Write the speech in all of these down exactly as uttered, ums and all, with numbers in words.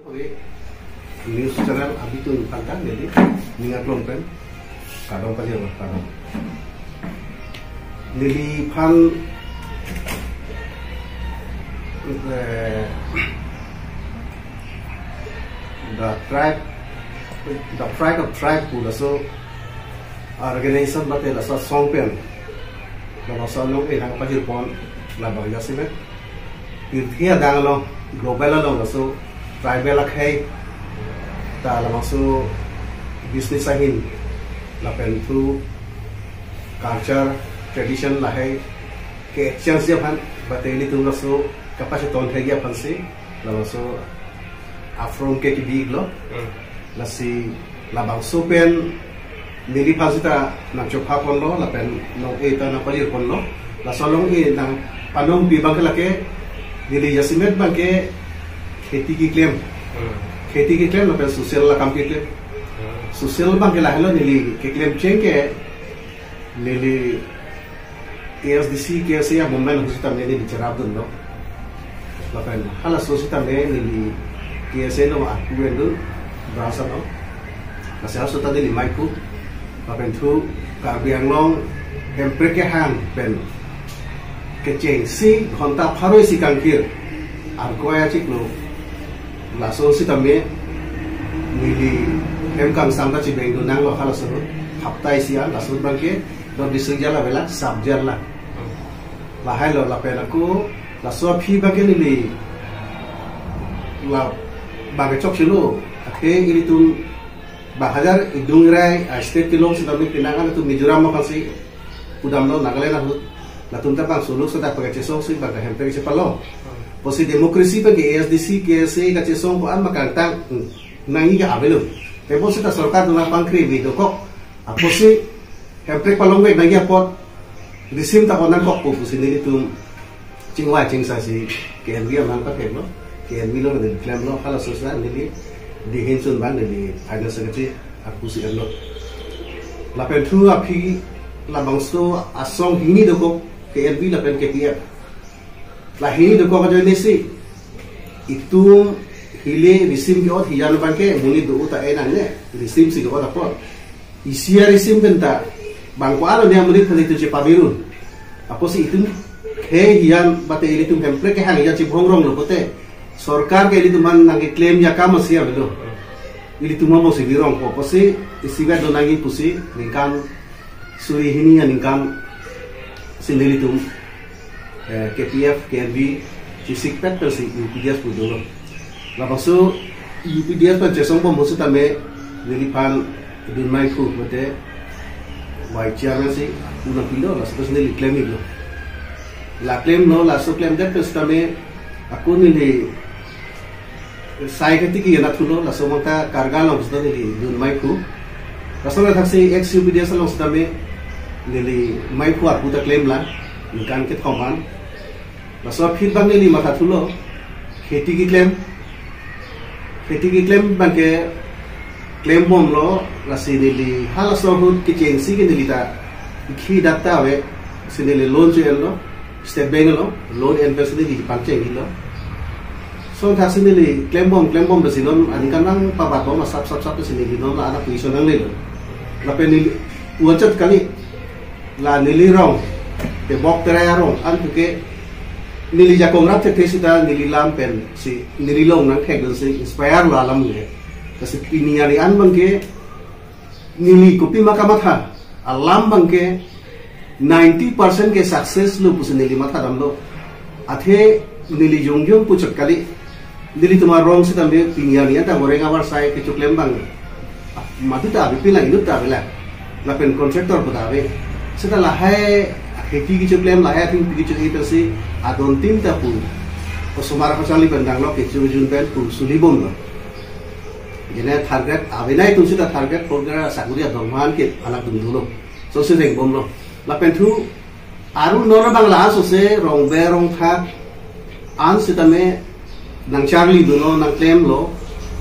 Oke, news channel abitung tangka neli ning aklong pen kardom pajir, kardom. Neliphan, eh, the tribe, the pride of tribe pu laso organization mate laso asong pen, laso along eh nangpajir pon labang jasemet. Pirthe adang along, global along laso tribal akhei ta labangso business ahin lapen thu culture, tradition lahei ke-exchange ji aphan, bate ilitum laso kapachethon thekji aphansi labangso a-forum ke kebi-iklo. Hmm. Lasi labangso pen neliphan sita nangchopha ponlo, lapen non-eh ta nangpajir ponlo. Laso along eh nangpanongpi abangke lake neli jasemet abangke kheti keklem. Hmm. Kheti keklem lapen social akam keklem. Hmm. Social abangke lahelo neli keklem cheng ke neli A S D C, K S A a-movement ahut sitame neli cherapdunlo. Lapen halaso sitame neli K S A along arpu endun, branch along. Lasi halaso ta neli maiphu. Lapen thu Karbi Anglong hemprek kehang pen kechengsi ghonta pharo isi kangkir arkoi achiklo. Laso sitame neli hem kangsam ta chibengdun nanglo halaso ahut. Hapta isi an, laso ahut abangke dot bising jala vela, sap jala. Lahailo lapen ako, laso aphi abangke neli la bangke chokchelo, athe ilitum bang hajar idung irai a-state kelong sitame pinang an atum Mizoram aphansi pudamlo, Nagaland ahut. Latum ta bang solo sada pake chesongsi bang kahemprek chepalo. Pusi democracy abangke A S D C, K S A kachesong ko-an ma kangtang, hmm, nangji ke avelo. Tebonsi ta sorkar dona pangkri vi dokok. Apusi hemprek palongvek nangji apot risim ta ko nangkokpo pusi nelitum chingvai chingsai si K N V amang patheklo, K N V along neli klemlo, halaso sa neli dihin chun abang neli final secretary arpu si enlo. Lapen thu aphi labangso asong hini dokok K N V lapen K P F. La hini dokok ajoinesi itum hile risim ke-ot hijan abangke monit do-o ta enang ne, risim si ke-ot apot. Isi arisim pen ta bang ko-an ne amonit aphan itum chepavirun. Apusi itum khei hijan bate ilitum hemprek kehang hijan chibhongronglo pote sorkar ke ilitum aphan nangkeklem akam asi avelo. Ilitum amo si virongpo, apusi isivet do nangji pusi ningkan suri hini aningkan si nelitum, eh, K P F, K N V, chisikpet pensi U P D S pu dolo. Labangso U P D S pen chesongbom ahut sitame neliphan dunmai phu mate vice chairman si unang pilo, laso pensi neli klem-iklo. La klemlo, laso klemdet pen sitame ako neli sai ketiki ena thulo, laso mangta Karga along sita neli dunmai phu. Laso thaksi ex U P D S along sitame neli maiphu arpu ta klemlang, ningkan kethom an. Laso aphi abang neli matha thulo, kheti keklem. Kheti keklem abangke klembomlo, lasi neli halaso ahut kechengsi ke neli ta ikhi data ave, si neli loan chu-enlo, State Bank along, loan en pensi neli pangchenghilo. Laso thaksi neli klembom, klembom pensi non aningkan nangpabatbom asap sap sap pensi neli non la ana position nanglelo. Lapen neli uanchat kali, la neli rong, tebok terai arong an puke neli jakong rap thekthe sita neli lam pensi neli long nangthekdunsi inspire lo alam le. Lasi pini ari an abangke neli kopima kamatha, alam abangke ninety percent ke success lo pusi neli mathadamlo. Athe neli jongjong puchot kali, nelitum arong sitame pini arni anta goreng avarsai kechoklem abang madu ta ave, pila inut ta avelang, lapen contractor pu ta ave. Sita lahai kheti kechoklem, lahai athengpi kecho-e pensi adon tin ta pu Osomar kacharli pen danglo, kecho jun pen pu suli bomlo. Jene third grade, avenai atum sita third grade, fourth grade asakuri adong man ke alak dum dulo. So si reng bomlo. Lapen thu aru non abang la so se rong be rong thak an sitame nangcharli dunlo, nangklemlo,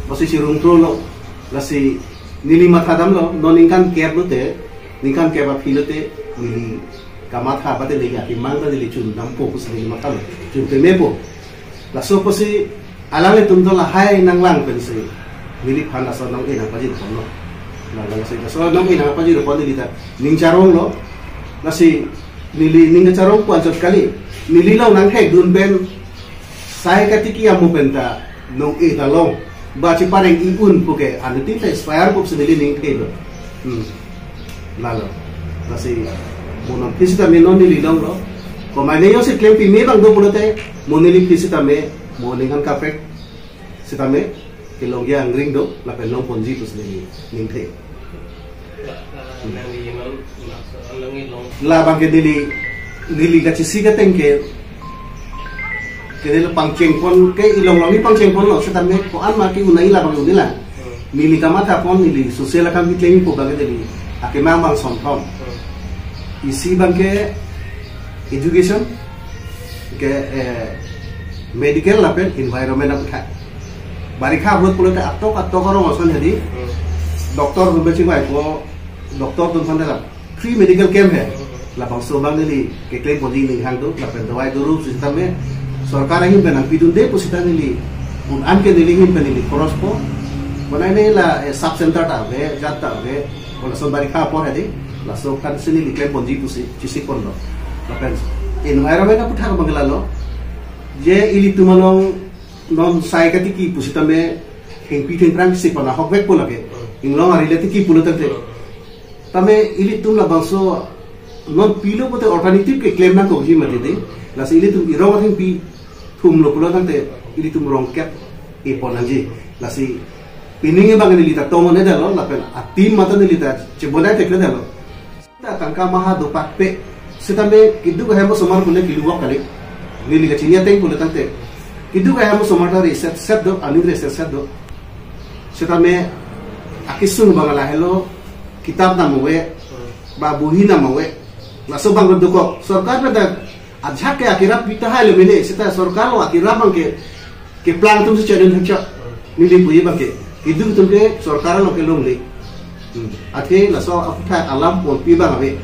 basi si rung trolo. Lasi neli matha damlo, non ningkan kep lote, ningkan kep aphi lote, neli kamatha bate neli akemang ta neli chun dampo pusi neli matha lo, chun pemepo. Laso pusi alanglitum do lahai nanglang pensi neliphan laso nong-e nangpajir ponlo. Nanglang si laso nong-e nangpajir pon neli ta ning charonglo. Lasi neli ning charong pu anchot kali. Neli long nangthek dun pen sai katiki amu pen ta nong-e ta long. Ba chepareng i-un puke anutin ta expire pusi neli ning thelo. Hmm. Lalo. Lasi mo nonphi sitame non neli longlo. Komat ne yo si klempime abang do pulote mo neliphi sitame, mo ningkan kaprek sitame kelongji angring do, lapen long ponji pusi neli ning the. Nangli non, nangli long. Labang ke neli, neli kachisi kateng ke, ke neli pangcheng pon ke, ilong long ni pangcheng ponlo, sitame ko-an ma ke unai labang unila. Hmm. Neli kamatha pon neli social akam keklem po abang ke neli akemang abang sonthom. Hmm. Isi abang ke education, ke, eh, medical lapen environment aputhak. Barikha ahut pulote atok atok arong ason hedi. Hmm. Doctor hum beching bai ko, doctor atum aphan dalam free medical camp hai. Hmm. Labangso abang neli keklem ponji ninghang do, lapen dawai do rup sitame sorkar ahin pen nangpidunde pusita neli un-an ke neli ahin pen neli khoros po. Bonai ne la, eh, sub center ta ave, jat ta ave. Lason barikha apor hedi, laso aphan si neli klem ponji pusi chisi ponlo. Lapen environment aputhak abang lalo. Je ilitum along non sai katiki pusitame thengpi thengphrang si pona hokvek po lake. Inglong ari le tiki pulo tangte. Tame ilitum labangso non pilo pote alternative keklem nangkokji mati de. Lasi ilitum irong athengpi thumlo pulo tangte ilitum rong kep-e pon nangji. Lasi pining abang neli ta tong-un-edetlo lapen a-team mate neli ta chebonai thekledetlo. Ta tangka maha dopak pe. Sitame keduk ahem osomar pule keluk kali. Neli kachini ateng pule tangte, keduk ahem osomar ta reset set do, aning reset set do. Sitame akesung abang lahelo, kitap nam ave, ba bohi nam ave. Laso abang dokok. Sorkar pen ta ajahak ke akirap pi tahai lo mene, sita sorkar lo akirap abang ke, keplang atum si channel hemchak. Neli puji abang ke, keduk atum ke sorkar along kelongle. Hmm. Athe laso aputhak alam ponpi abang ave.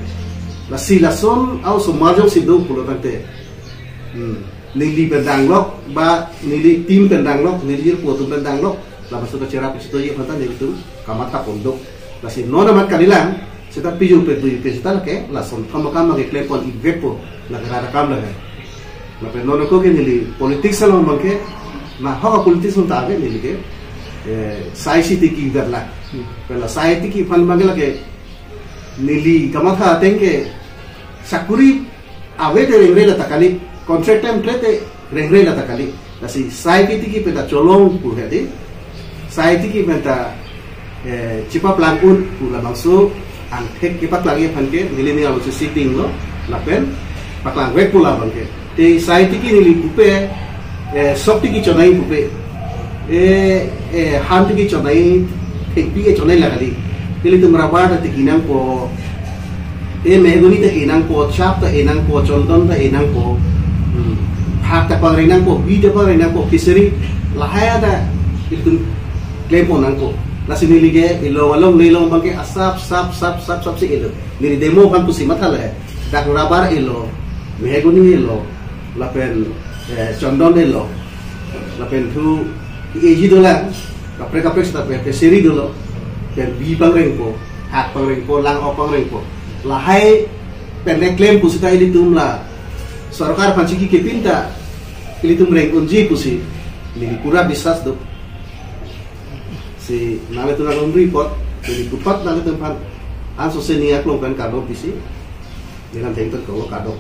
Lasi lason a-osomar jongsi do pulo tangte, hmm, neli pen danglok, ba neli team pen danglok, neli jirpo atum pen danglok, labangso kacherap chitoji aphan ta nelitum kamatha pon do. Lasi non amat kalilang, seta piju pe tuju pe seta lake, lason thom akam lake klem pon ivek po, lake rada kam lake. Lapen non ako ke neli politics along abang ke, nahok a-politics along ta ave neli ke, eh, sai si tiki gat la. Pen la sai tiki aphan abang ke lake, neli kamatha ateng ke, sakuri ave te rengre la ta kali, contract time te rengre la ta kali. Lasi sai ke tiki pen ta cholong pu hedi. Sai tiki pen ta, eh, chepaplang un pu labangso angthek kepaklangji aphan ke neli ning along si sitting lo lapen paklangvek pu labang ke. Te sai tiki neli pupe, eh, sok tiki chonai pupe. Eh, eh, han tiki chonai, thengpi ke chonai la kali. Ilitum rubber ta tiki nangpo. Eh, mahogany ta e nangpo, chap ta e nangpo, chondon ta e nangpo. Hmm. Phak ta pangreng nangpo, bi ta pangreng nangpo, fishery lahai ta ilitum klem pon nangpo. Lasi neli ke ilong along nelong abang ke asap, sap, sap, sap, sap si elo. Neli demo aphan pusi matha le. Dak rubber elo, mahogany elo, lapen, eh, chondon elo, lapen thu eji dolang, kaprek kaprek seta pe, fishery dolo, pen bi pangrengpo, hak pangrengpo, lang-ok pangrengpo. Lahai pen keklem pusita ilitum la sorkar aphan chiki kepin ta ilitum reng unji pusi neli pura biswas do. Si nanglitum along report, neli pupat nanglitum aphan anso se ning aklong pen kado pisi, neli an thengton ko kado.